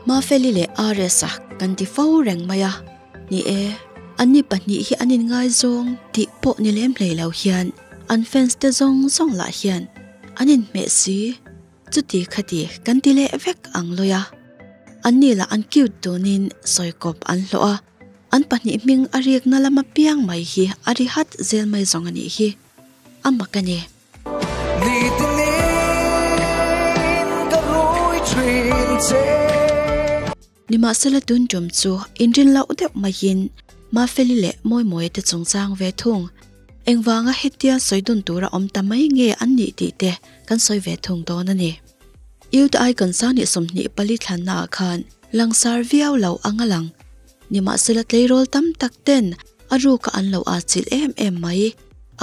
Mafeli leh RS-a kan ti fo reng mai a, ni e, anni pahnih hi an inngaizawng tih pawh ni lem hlei lo hian an fans te zawng zawng lah hian an inhmeh si. Chuti khati kan ti leh vek ang lawi a, anni lah an cute tunin sawi kawp an hlawh a, an pahnih hming a rikna lama piang mai hi a ri hat zel mai zawng a nih hi. A mak a ni. Nimahsela tun tum chu inrin loh deuh maiin Mafeli leh Mawimawia te chungchang ve thung. Engvanga hetia sawi dun tura awm ta mai nge an nih tih te kan sawi ve thung dawn a ni. Youth Icon Sangni 24 thlannaah khan langsar viau lo ang a lang. Nimahsela tleirawl tam tak ten a ruka an lo atchilh em em mai.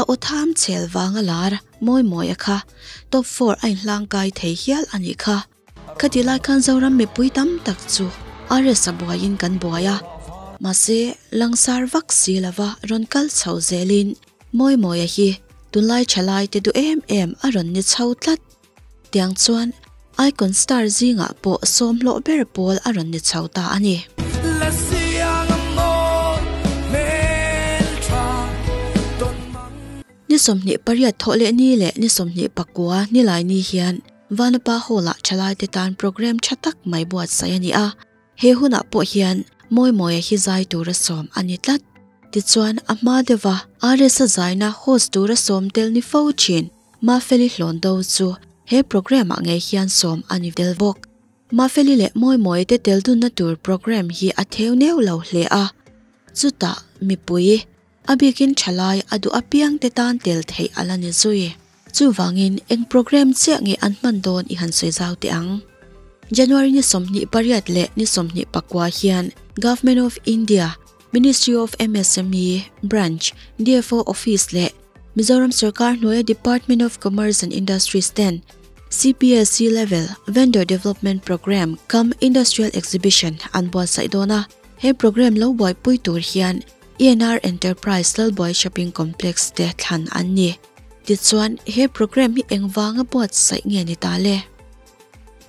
A aw tham chhel vanga lar Mawimawia kha top four a inhlangkai thei hial a nih kha. Khati lai khan Zoram mipui tam tak chu RS a buaiin kan buai a, mahse langsar vak si lova rawn kal chho zelin Mawimawia hi tunlai thalai te duh em em a rawn ni chho tlat. Tiang chuan Icon Star zingah pawh sawm hlawh ber pawl a rawn ni chho ta a ni. Ni 28 thawh leh ni leh ni 29 nilai ni hian Vanapa Hall-ah thalaite tan programme tha tak mai buatsaih a ni a, he hunah pawh hian Mawimawia hi zai tura sawm a ni tlat. Tichuan, a hma deuha RS-a zaina host tura sawm tel ni fo thin Mafeli Hlawndo chu he programme-ah ngei hian sawm a ni tel bawk. Mafeli leh Mawimawia te tel dunna tur programme hi a theu neu lo hle a, chutah mipui, A bikin thalai a duh apiang te tan tel theih a la ni zui. Chuvangin eng programme chiah nge an hman dawn i han sawi zau teh ang. January ni 28 leh ni 29 hian Government of India, Ministry of MSME, Branch, DFO Office leh Mizoram Sorkar hnuaia Department of Commerce and Industries ten CPSC Level Vendor Development Programme cum Industrial Exhibition an buatsaih dawn a. He programme lo buaipui tur hian ENR Enterprise Lalbuai Shopping Complex te thlan an ni. Tichuan, he programme hi engvanga buatsaih nge ni ta le?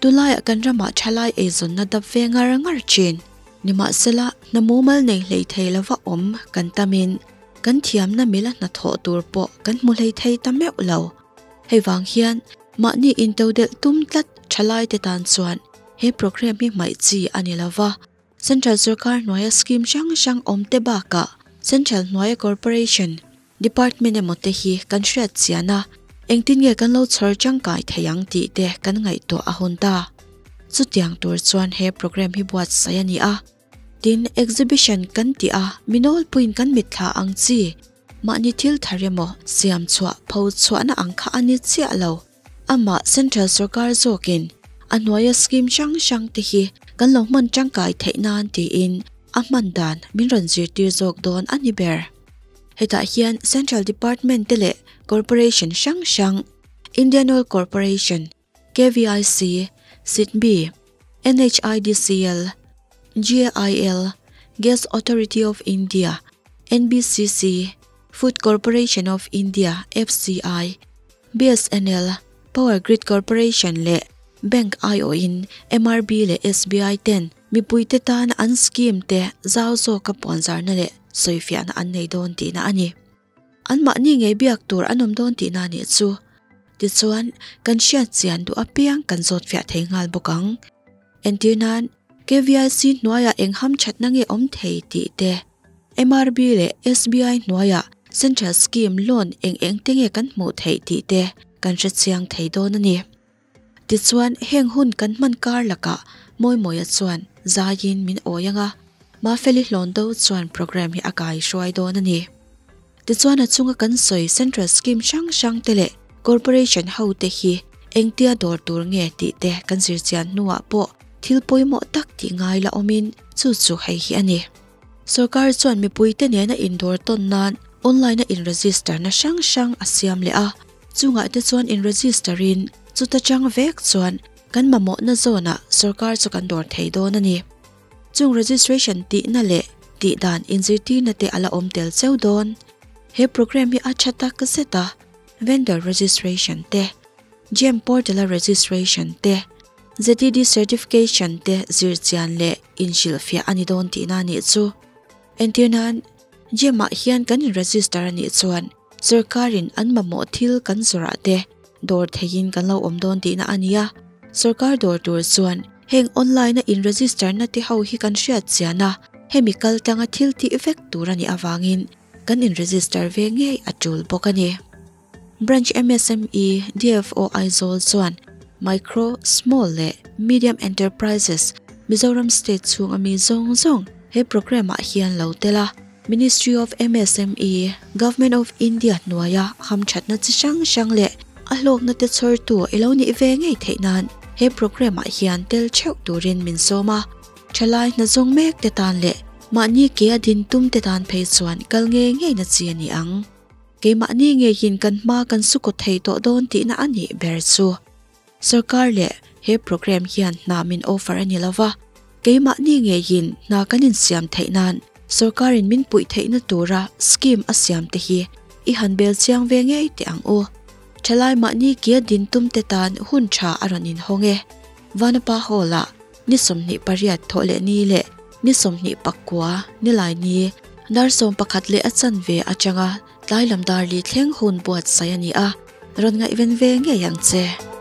Tunlaiah kan ramah thalai eizawnna dap ve ngar ngar thin. Nimahsela, hna mumal nei hlei thei lova awm kan tamin, kan thiamna mila hnathawh tur pawh kan hmu hlei thei ta meuh lo. Hei vang hian, mahni intodelh tum tlat thalai te tan chuan he programme hi hmaih chi a ni lova. Central sorkar hnuaia scheme hrang hrang awm te bakah Central hnuaia Corporation, Department emaw te hi kan hriat chian a, engtin nge kan lo chhawr tangkai thei ang tih te kan ngaihtuah a hun ta. Chutiang tur chuan he programme hi buatsaih a ni a. Tin, exhibition kan tih a, mi nawlpuiin kan mitthla ang chi, mahni thil thar emaw siam chhuah pho chhuahna ang kha a ni chiah lo. Amah Central sorkar zawkin a hnuaia scheme hrang hrang te hi kan lo hman tangkai theih nan tiin a hman dan min rawn zirtir zawk dawn a ni ber. Hetah hian Central Department te leh Corporation hrang hrang, Indian Oil Corporation, KVIC, SIDBI, NHIDCL, GAIL, Gas Authority of India, NBCC, Food Corporation of India, FCI, BSNL, Power Grid Corporation leh Bank aiawhin MRB leh SBI ten mipuite tan an scheme te zau zawka puanzarna leh sawifiahna an nei dawn tihna a ni. Anmahni ngei biak tur an awm dawn tihna nih chu. Tichuan, kan hriat chian duh apiang kan zawtfiah thei nghal bawk ang. Entir nan, KVIC hnuaiah eng hamthatna nge awm thei tih te, MRB leh SBI hnuaiah Central Scheme loan eng eng te nge kan hmuh theih tih te kan hre chiang thei dawn a ni. Tichuan, heng hun kan hman kar lakah Mawimawia chuan zaiin min awi ang a, Mafeli Hlawndo chuan programme hi a kai hruai dawn a ni. Tichuan a chunga kan sawi Central Scheme hrang hrang te leh Corporation ho te hi engtia dawr tur nge tih te kan zir chian hnuah pawh thil pawimawh tak tih ngai la awmin chu chu hei hi a ni. Sorkar chuan mipuite nena indawr tawn nan online a in-register na hrang hrang a siam leh a, chungah te chuan in-register in chuta chang vek chuan kan mamawhna zawnah sorkar chu kan dawr thei dawn a ni. Chung registration tihna leh tihdan inzirtirna te a la awm tel cheu dawn. He programme hi a tha tak zet a, vendor registration te, GeM portal a registration te. ZDD certification te zir chian leh inhrilhfiah a ni dawn tihna a nih chu. Entirnan, Gym ah hian kan in register a nih chuan sorkarin an mamawh thil kan zawrah te dawr theihin kan lo awm dawn tihna a ni a. Sorkar dawr tur chuan heng online a in register na te ho hi kan hriat chian a, hemi kal tlanga thil tih vek tur a nih avangin kan in register ve ngei a tul bawk a ni. Branch MSME DFO Aizawl chuan Micro, Small leh Medium Enterprises Mizoram State chhung ami zawng zawng he programme ah hian lo tel a, Ministry of MSME, Government of India hnuaia hamthatna chi hrang hrang leh a hlawkna te chhawrtu i lo nih ve ngei theih nan he programme ah hian tel theuh turin min sawm a. Thalai hna zawng mek te tan leh mahni ke a din tum te tan phei chuan kal ngei ngei na chi a ni ang. Keimahni ngeiin kan hma kan su kaw thei tawh dawn tihna a nih ber chu. Sorkar leh he programme hian hna min offer a ni lova, keimahni ngeiin hna kan insiam theih nan sorkarin min puih theihna tura scheme a siam te hi i han bel chiang ve ngei teh ang u. Thalai mahni kia din tum te tan hun tha a rawn inhawng e. Vanapa Hall-ah ni 28 thawh leh ni leh ni 29 nilai ni dar 11 leh a chanve atanga tlai lam dar li thleng hun buatsaih a ni a, rawn ngaihven ve ngei ang che.